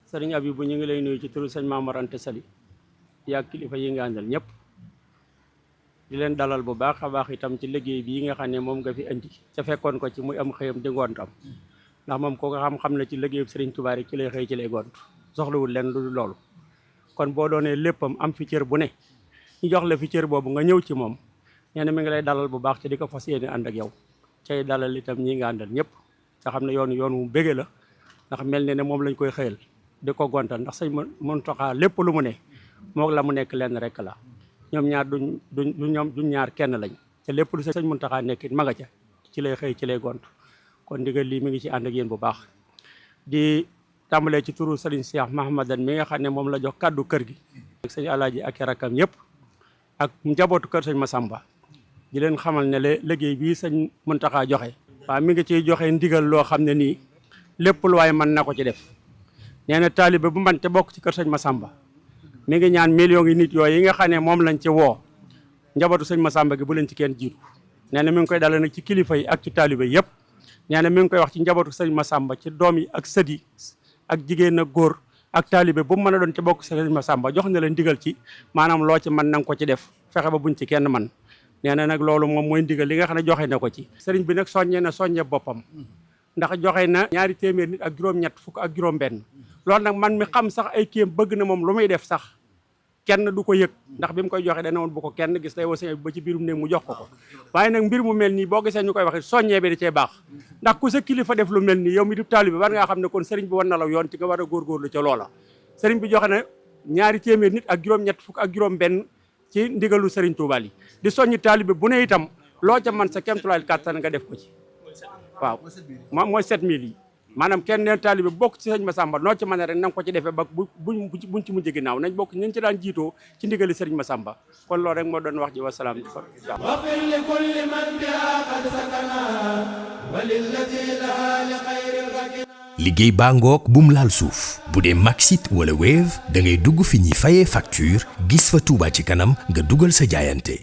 sëriñ Abibu ñu ngi lay nuyu ci turu sëñ Maamor Anta Sali yaa kilifa yi nga àndal ñëpp di leen dalal bu baax a baax itam ci liggéey bii nga xam ne moom nga fi indi ca fekkoon ko ci muy am xëyam di ngontam ndax moom ko nga xam na ci liggéeyu sëriñ Tuubaa rek ci lay xëy ci lay gont soxlawul leen lu loolu kon boo doonee léppam am fi cër bu ne ñu jox la fi cër boobu nga ñëw ci moom nee na mi ngi lay dalal bu baax ci di ko fas yéene ànd ak yow cay dalal itam ñi nga àndal ñëpp nga xam ne yoon wu bége la ndax mel ne moom lañ koy xëyal di ko gontal ndax sëñ Muntaxa lépp lu mu ne moog la mu nekk lenn rek la ñoom ñaar duñ ñaar kenn lañ te lépp lu sëñ Muntaxa nekk it ma nga ca ci lay xëy ci lay gont kon ndigal lii mi ngi ci ànd ak yéen bu baax di tàmbalee ci turu sëriñ Cheikh Mahamadan mi nga xam ne moom la jox kàddu kër gi ak sëñ Alaaji ak rakkam yëpp ak njabootu kër sëñ Masamba di leen xamal ne liggéey bii sëñ Muntaxa joxe waaw mi ngi ciy joxe ndigal loo xam ne nii lépp lu waaye mën na ko ci def nee na taalibe bu man te bokk ci kër sëñ Masamba mi ngi ñaan millions yi nit yooyu yi nga xam ne moom lañ ci woo njabootu sëñ Masamba gi bu leen ci kenn jiitu nee na mi ngi koy dale nag ci kilifa yi ak ci taalibe yëpp nee na mi ngi koy wax ci njabootu sëñ Masamba ci doom yi ak sët yi ak jigéen ak góor ak taalibe bu mu mën a doon ci bokk sëñ Masamba jox na leen ndigal ci maanaam loo ci mën na nga ko ci def fexe ba buñ ci kenn man nee na nag loolu moom mooy ndigal li nga xam ne joxe na ko ci sëriñ bi nag soññe boppam ndax joxe na 200 nit ak juróom-ñett fukk ak juróom-benn loolu nag man mi xam sax ay kéem bëgg na moom lu muy def sax kenn du ko yëg ndax bi mu koy joxe dana woon bu ko kenn gis day woo sëñ bi ba ci biirum néeg mu jox ko waaye nag mbir mu mel nii boo gisee ñu koy waxe soññee bi da cee baax ndax ku sa kilifa def lu mel nii yow mi di taalibe bi war ngaa xam ne kon sëriñ bi war na la yoon ci nga war a góorgóorlu ca loola sëriñ bi joxe na 200 nit ak juróom-ñett fukk ak juróom-benn ci ndigalu sëriñ Tuubaa yi di soññi taalibe bu ne itam loo ca man sa kéemtulaay kàttan nga def ko ci waaw mooy 7000 yi maanaam kenn neen taalibe bokk ci sëñ Masamba noo ci mën a rek na nga ko ci defee ba buñ ci mujj ginnaaw nañ bokk ñu ci daan jiitoo ci ndigali sëriñ Masamba kon loolu rek moo doon wax ji wasalaam wafir li kulli man biha qad sakana walillati laha li xayril rakina liggéey baa ngoog bum laal suuf bu dee Maxit wala Wave da ngay dugg fi ñuy fayee facture gis fa Touba ci kanam nga dugal sa jaayante